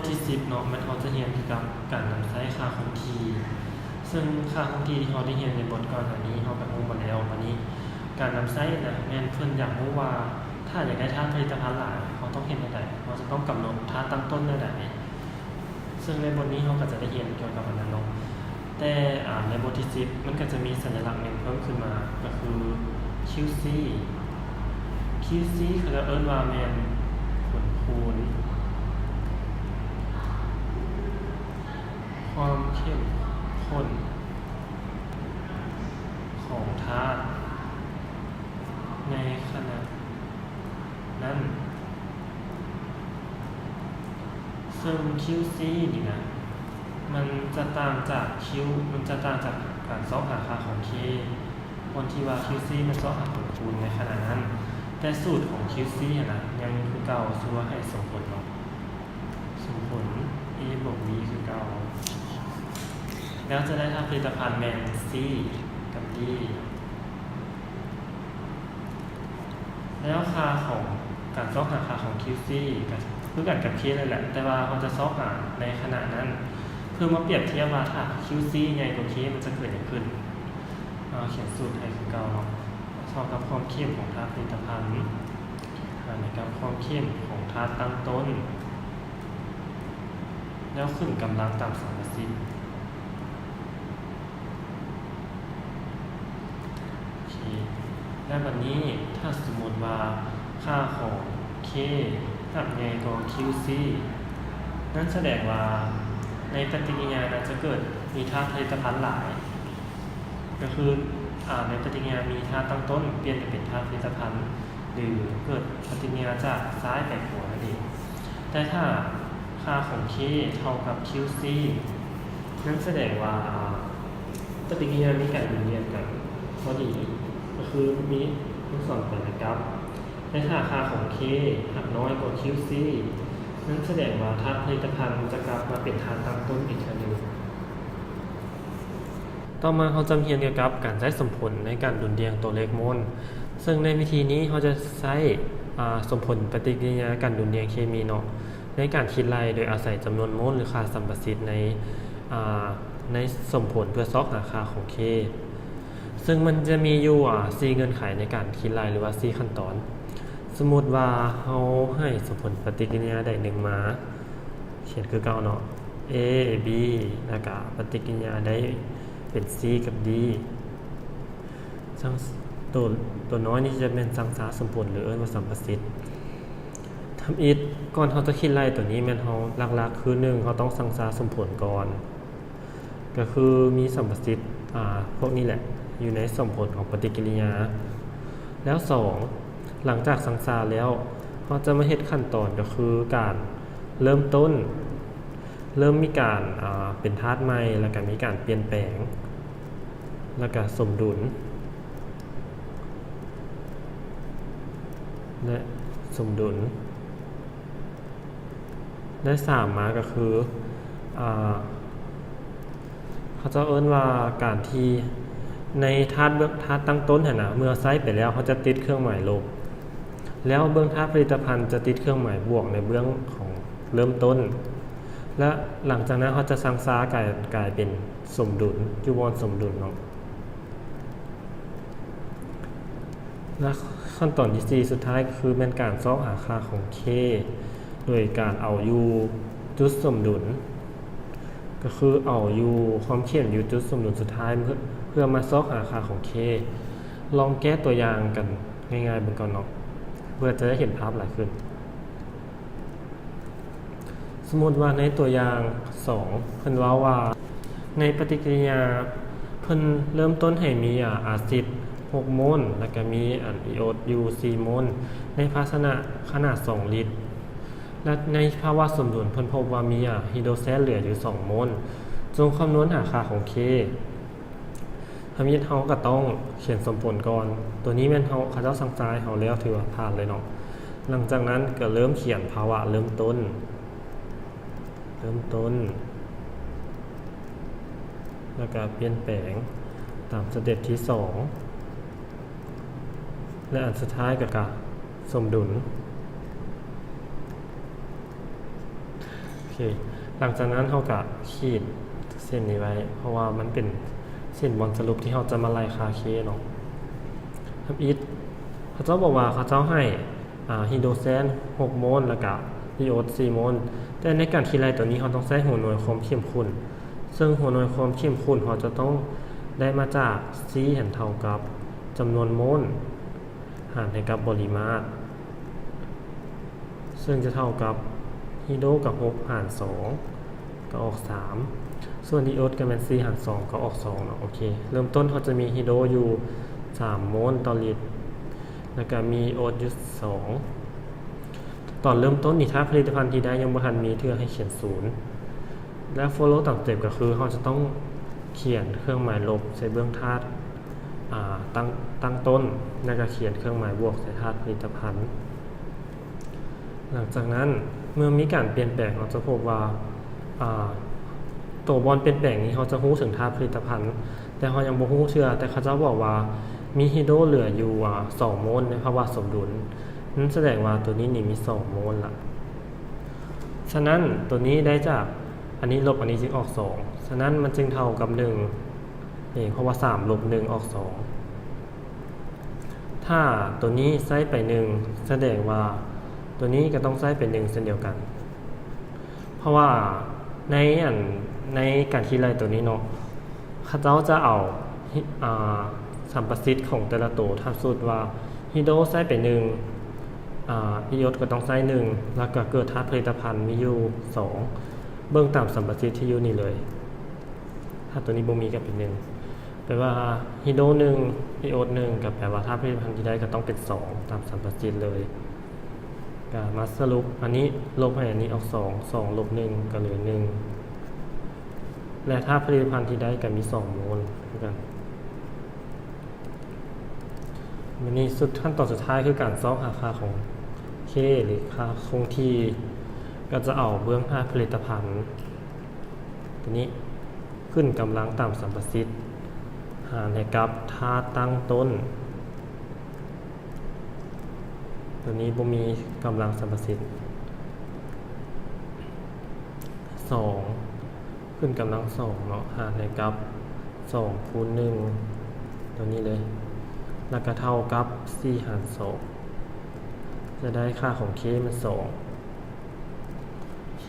ທີສິບເນາະ ແມ່ນເຮົາຈະຮຽນກ່ຽວກັບການນຳໃຊ້ຄ່າຄົງທີ່ ເຊິ່ງຄ່າຄົງທີ່ທີ່ເຮົາໄດ້ຮຽນໃນບົດກ່ອນໜ້ານີ້ ເຮົາກໍຮູ້ມາແລ້ວ. ບາດນີ້ການນຳໃຊ້ນະ ແມ່ນເພິ່ນຢາກຮູ້ວ່າ ຖ້າຢາກໄດ້ທາດຜະລິດຕະພັນຫຼາຍ ເຮົາຕ້ອງເຮັດແນວໃດ? ເຮົາຈະຕ້ອງກຳນົດທາດຕັ້ງຕົ້ນແນວໃດ? ເຊິ່ງໃນບົດນີ້ເຮົາກໍຈະໄດ້ຮຽນກ່ຽວກັບອັນນັ້ນເນາະ. ແຕ່ ອາ ໃນບົດທີສິບ ມັນກໍຈະມີສັນຍະລັກໜຶ່ງເພີ່ມຂຶ້ນມາ ກໍຄື ຄິວຊີ ຄິວຊີ ເຂົາເຈົ້າເອີ້ນວ່າແມ່ນຜົນຄູນຄວາມເຂັ້ມຂຸ້ນຂອງທາດໃນຂະນະນັ້ນ. ເຊິ່ງ ຄິວຊີ ນີ້ນະ ມັນຈະຕ່າງຈາກ Q ມັນຈະຕ່າງຈາກການຊອກຫາຄ່າຂອງ K ບ່ອນທີ່ວ່າ ຄິວຊີ ມັນຊອກຫາຜົນຄູນໃນຂະນະນັ້ນ, ແຕ່ສູດຂອງ ຄິວຊີ ຫັ້ນນະ ຍັງຄືເກົ່າ, ຊື່ວ່າໃຫ້ສົມຜົນເນາະ, ສົມຜົນ A ບວກ B ຄືເກົ່າ, ແລ້ວຈະໄດ້ທາດຜະລິດຕະພັນແມ່ນ C ກັບ D. ແລ້ວຄ່າຂອງ ການຊອກຫາຄ່າຂອງ ຄິວຊີ ກໍຄືກັນກັບ K ນັ້ນແຫຼະ, ແຕ່ວ່າເຮົາຈະຊອກຫາໃນຂະນະນັ້ນ ເພື່ອມາປຽບທຽບວ່າຖ້າ ຄິວຊີ ໃຫຍ່ກວ່າ K ມັນຈະເກີດຫຍັງຂຶ້ນ. ເຮົາຂຽນສູດໃຫ້ຄືເກົ່າເນາະ, ເທົ່າກັບຄວາມເຂັ້ມຂອງທາດຜະລິດຕະພັນ ຫານໃຫ້ກັບຄວາມເຂັ້ມຂອງທາດຕັ້ງຕົ້ນ ແລ້ວຂຶ້ນກຳລັງຕາມສຳປະສິດ. ໂອເຄ ແລ້ວບັດນີ້ ຖ້າສົມມຸດວ່າຄ່າຂອງ K ຫາກໃຫຍ່ກວ່າ QC ນັ້ນສະແດງວ່າໃນປະຕິກິລິຍານັ້ນຈະເກີດມີທາດຜະລິດຕະພັນຫຼາຍ, ກໍຄື ອາ ໃນປະຕິກິລິຍາມີທາດຕັ້ງຕົ້ນປ່ຽນໄປເປັນທາດຜະລິດຕະພັນ ຫຼື ເກີດປະຕິກິລິຍາຈາກຊ້າຍໄປຂວານັ້ນເອງ. ແຕ່ຖ້າຄ່າຂອງ K ເທົ່າກັບ QC ນັ້ນສະແດງວ່າ ອາ ປະຕິກິລິຍາມີການໝູນວຽນກັນພໍດີ, ກໍຄືມີລູກສອນໄປແລະກັບ. ແຕ່ຖ້າຄ່າຂອງ K ຫາກນ້ອຍກວ່າ QC ນັ້ນສະແດງວ່າທາດຜະລິດຕະພັນຈະກັບມາເປັນທາດຕັ້ງຕົ້ນອີກເທື່ອໜຶ່ງ. ຕໍ່ມາເຮົາຈະມາຮຽນກ່ຽວກັບການໃຊ້ສົມຜົນໃນການດຸ່ນດ່ຽງຕົວເລກໂມນ, ເຊິ່ງໃນວິທີນີ້ເຮົາຈະໃຊ້ ອາ ສົມຜົນປະຕິກິລິຍາການດຸ່ນດ່ຽງເຄມີເນາະ ໃນການຄິດໄລ່ໂດຍອາໄສຈຳນວນໂມນ ຫຼື ຄ່າສຳປະສິດໃນ ອາ ໃນສົມຜົນເພື່ອຊອກຫາຄ່າຂອງ K. ເຊິ່ງມັນຈະມີຢູ່ ອາ ສີ່ເງື່ອນໄຂໃນການຄິດໄລ່ ຫຼືວ່າສີ່ຂັ້ນຕອນ. ສົມມຸດວ່າເຮົາໃຫ້ສົມຜົນປະຕິກິລິຍາໃດໜຶ່ງມາ, ຂຽນຄືເກົ່າເນາະ A B ແລ້ວກະປະຕິກິລິຍາໄດ້ເປັນ C ກັບ D. ສັງ ໂຕ ໂຕນ້ອຍນີ້ຈະແມ່ນສັງສາສົມຜົນ ຫຼື ເອີ້ນວ່າສຳປະສິດ. ທຳອິດ ກ່ອນເຮົາຈະຄິດໄລ່ໂຕນີ້ ແມ່ນເຮົາຫຼັກໆ ຄື ໜຶ່ງ ເຮົາຕ້ອງສັງສາສົມຜົນກ່ອນ ກໍຄືມີສຳປະສິດ ອາ ພວກນີ້ແຫຼະ ຢູ່ໃນສົມຜົນຂອງປະຕິກິລິຍາ. ແລ້ວ ສອງ ຫຼັງຈາກສັງສາແລ້ວ ເຮົາຈະມາເຮັດຂັ້ນຕອນ ກໍຄືການເລີ່ມຕົ້ນ ເລີ່ມມີການ ອາ ເປັນທາດໃໝ່ ແລ້ວກໍມີການປ່ຽນແປງ ແລ້ວກໍສົມດຸນ ແລະ ສົມດຸນ. ແລະ ສາມ ມາກໍຄື ອາ ເຂົາເຈົ້າເອີ້ນວ່າການທີ່ໃນທາດເບື້ອງ ທາດຕັ້ງຕົ້ນຫັ້ນນະ ເມື່ອໃຊ້ໄປແລ້ວ ເຮົາຈະຕິດເຄື່ອງໝາຍລົບ, ແລ້ວເບື້ອງທາດຜະລິດຕະພັນຈະຕິດເຄື່ອງໝາຍບວກໃນເບື້ອງຂອງເລີ່ມຕົ້ນ ແລະ ຫຼັງຈາກນັ້ນເຮົາຈະສັງສາກາຍ ກາຍເປັນສົມດຸນ ຢູ່ບ່ອນສົມດຸນເນາະ. ແລະ ຂັ້ນຕອນທີສີ່ ສຸດທ້າຍກໍຄືແມ່ນການຊອກຫາຄ່າຂອງ K ໂດຍການເອົາຢູ່ຈຸດສົມດຸນ ກໍຄືເອົາຢູ່ຄວາມເຂັ້ມຢູ່ຈຸດສົມດຸນສຸດທ້າຍ ເພື່ອ ເພື່ອມາຊອກຫາຄ່າຂອງ K. ລອງແກ້ຕົວຢ່າງກັນງ່າຍໆເບິ່ງກ່ອນເນາະ ເພື່ອຈະໄດ້ເຫັນພາບຫຼາຍຂຶ້ນ. ສົມມຸດວ່າໃນຕົວຢ່າງສອງ ເພິ່ນເວົ້າວ່າໃນປະຕິກິລິຍາ ເພິ່ນເລີ່ມຕົ້ນໃຫ້ມີ ອາ ອາຊິດຫົກໂມນ ແລ້ວກະມີ ອັນ ອີໂອດຢູ່ສີ່ໂມນ ໃນພາຊະນະຂະໜາດສອງລິດ ແລະ ໃນພາວະສົມດຸນ ເພິ່ນພົບວ່າມີ ອາ ຮີໂດຣແຊນເຫຼືອຢູ່ສອງໂມນ. ຈົ່ງຄຳນວນຫາຄ່າຂອງ K. ທຳອິດເຮົາກໍຕ້ອງຂຽນສົມຜົນກ່ອນ. ໂຕນີ້ແມ່ນເຮົາ ເຂົາເຈົ້າສັ່ງໃສ່ເຮົາແລ້ວ ຖືວ່າຜ່ານເລີຍເນາະ. ຫຼັງຈາກນັ້ນກໍເລີ່ມຂຽນພາວະເລີ່ມຕົ້ນ, ເລີ່ມຕົ້ນ ແລ້ວກໍປ່ຽນແປງຕາມສະເຕັບທີສອງ ແລະ ອັນສຸດທ້າຍກໍ ກໍສົມດຸນ. ໂອເຄ ເຄ ຫຼັງຈາກນັ້ນເຮົາກະຂີດເສັ້ນນີ້ໄວ້ ເພາະວ່າມັນເປັນເສັ້ນບອນສະຫຼຸບທີ່ເຮົາຈະມາໄລ່ຄ່າ K ເນາະ. ທຳອິດ ເຂົາເຈົ້າບອກວ່າເຂົາເຈົ້າໃຫ້ ອາ Hydrogen ຫົກໂມນ ແລ້ວກະ Diode ສີ່ໂມນ ແຕ່ໃນການຄິດໄລ່ໂຕນີ້ເຮົາຕ້ອງໃຊ້ຫົວໜ່ວຍຄວາມເຂັ້ມຂຸ້ນ ເຊິ່ງຫົວໜ່ວຍຄວາມເຂັ້ມຂຸ້ນເຮົາຈະຕ້ອງໄດ້ມາຈາກ C ຫັ້ນເທົ່າກັບຈຳນວນໂມນ ຫານໃຫ້ກັບປະລິມາດ ເຊິ່ງຈະເທົ່າກັບ Hydro ກັບຫົກຫານສອງ ກໍອອກສາມ ສ່ວນ Diode ກໍແມ່ນສີ່ຫານສອງ ກໍອອກສອງເນາະ. ໂອເຄ ເລີ່ມຕົ້ນເຮົາຈະມີ Hydro ຢູ່ສາມໂມນຕໍ່ລິດ ແລ້ວກໍມີ Diode ຢູ່ສອງ. ຕອນເລີ່ມຕົ້ນນີ້ ທາດຜະລິດຕະພັນທີ່ໄດ້ຍັງບໍ່ທັນມີເທື່ອໃຫ້ຂຽນສູນ ແລະ follow ຕາມສະເຕັບກໍຄືເຮົາຈະຕ້ອງຂຽນເຄື່ອງໝາຍລົບໃສ່ເບື້ອງທາດ ອາ ຕັ້ງ ຕັ້ງຕົ້ນ ແລ້ວກໍຂຽນເຄື່ອງໝາຍບວກໃສ່ທາດຜະລິດຕະພັນ. ຫຼັງຈາກນັ້ນເມື່ອມີການປ່ຽນແປງ ເຮົາຈະພົບວ່າ ອາ ໂຕບ່ອນປ່ຽນແປງນີ້ເຮົາຈະຮູ້ເຖິງທາດຜະລິດຕະພັນ ແຕ່ເຮົາຍັງບໍ່ຮູ້ເທື່ອ ແຕ່ເຂົາເຈົ້າບອກວ່າມີ Hydro ເຫຼືອຢູ່ ອາ ສອງໂມນໃນພາວະສົມດຸນ ນັ້ນສະແດງວ່າໂຕນີ້ນີ້ມີສອງໂມນລະ. ສະນັ້ນໂຕນີ້ໄດ້ຈາກອັນນີ້ລົບອັນນີ້ຈຶ່ງອອກສອງ ສະນັ້ນມັນຈຶ່ງເທົ່າກັບໜຶ່ງເອງ ເພາະວ່າສາມລົບໜຶ່ງອອກສອງ. ຖ້າໂຕນີ້ໃຊ້ໄປໜຶ່ງ ສະແດງວ່າໂຕນີ້ກໍຕ້ອງໃຊ້ໄປໜຶ່ງເຊັ່ນດຽວກັນ ເພາະວ່າໃນອັນ ໃນການຄິດໄລ່ໂຕນີ້ເນາະ ເຂົາເຈົ້າຈະເອົາ ອາ ສຳປະສິດຂອງແຕ່ລະໂຕ ຖ້າສົມມຸດວ່າ Hydro ໃຊ້ໄປໜຶ່ງ ອາ Diode ກໍຕ້ອງໃຊ້ໜຶ່ງ ແລ້ວກໍເກີດທາດຜະລິດຕະພັນມີຢູ່ສອງ ເບິ່ງຕາມສຳປະສິດທີ່ຢູ່ນີ້ເລີຍ. ຖ້າໂຕນີ້ບໍ່ມີກໍເປັນໜຶ່ງ ແປວ່າ Hydro ໜຶ່ງ Diode ໜຶ່ງ ກໍແປວ່າທາດຜະລິດຕະພັນທີ່ໄດ້ກໍຕ້ອງເປັນສອງ ຕາມສຳປະສິດເລີຍ. ກໍມາສະຫຼຸບ ອັນນີ້ລົບໃຫ້ອັນນີ້ອອກສອງ ສອງລົບໜຶ່ງກໍເຫຼືອໜຶ່ງ ແລະ ທາດຜະລິດຕະພັນທີ່ໄດ້ກໍມີສອງໂມນຄືກັນ. ບັດນີ້ສຸດ ຂັ້ນຕອນສຸດທ້າຍຄືການຊອກຫາຄ່າຂອງ K ຫຼື ຄ່າຄົງທີ່ ກໍຈະເອົາເບື້ອງທາດຜະລິດຕະພັນ ຕົວນີ້ຂຶ້ນກຳລັງຕາມສຳປະສິດ ຫານໃຫ້ກັບທາດຕັ້ງຕົ້ນ ຕົວນີ້ບໍ່ມີກຳລັງສຳປະສິດ ສອງ ຂຶ້ນກຳລັງສອງເນາະ ຫານໃຫ້ກັບສອງຄູນໜຶ່ງ ຕົວນີ້ເລີຍ ແລ້ວກໍເທົ່າກັບສີ່ຫານສອງ ຈະໄດ້ຄ່າຂອງ K ແມ່ນສອງ. ໂອເຄ